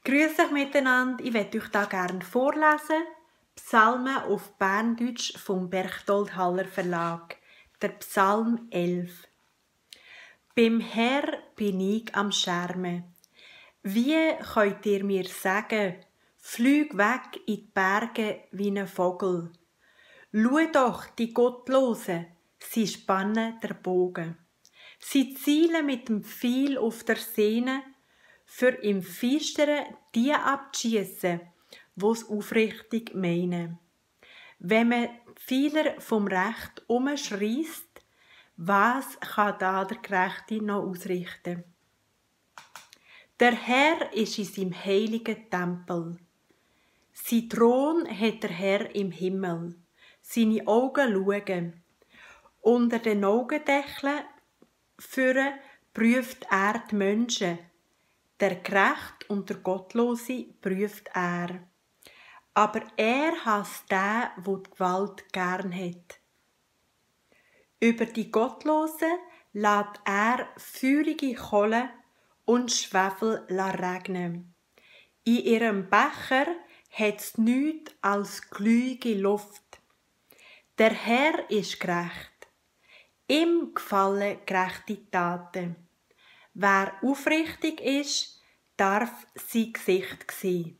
Grüß euch miteinander, ich werde euch da gerne vorlesen. Psalmen auf Berndeutsch vom Berchtold Haller Verlag. Der Psalm 11. Beim Herr bin ich am Schärmen. Wie könnt ihr mir sagen, flieg weg in die Berge wie ein Vogel? Schau doch, die Gottlosen, sie spannen der Bogen. Sie zielen mit dem Pfeil auf der Sehne, für im Feisteren die abzuschiessen, wo's aufrichtig meinen. Wenn man die Pfeiler vom Recht umschreisst, was kann da der Gerechte noch ausrichten? Der Herr ist in seinem heiligen Tempel. Sein Thron hat der Herr im Himmel. Seine Augen schauen. Unter den Augendeckeln führen prüft er die Menschen. Der Gerechte und der Gottlose prüft er. Aber er hasst den, der die Gewalt gern hat. Über die Gottlosen lässt er feurige Kohle und Schwefel regnen. In ihrem Becher hat's nichts als glühige Luft. Der Herr ist gerecht. Ihm gefallen gerechte Taten. Wer aufrichtig ist, darf sein Gesicht sehen.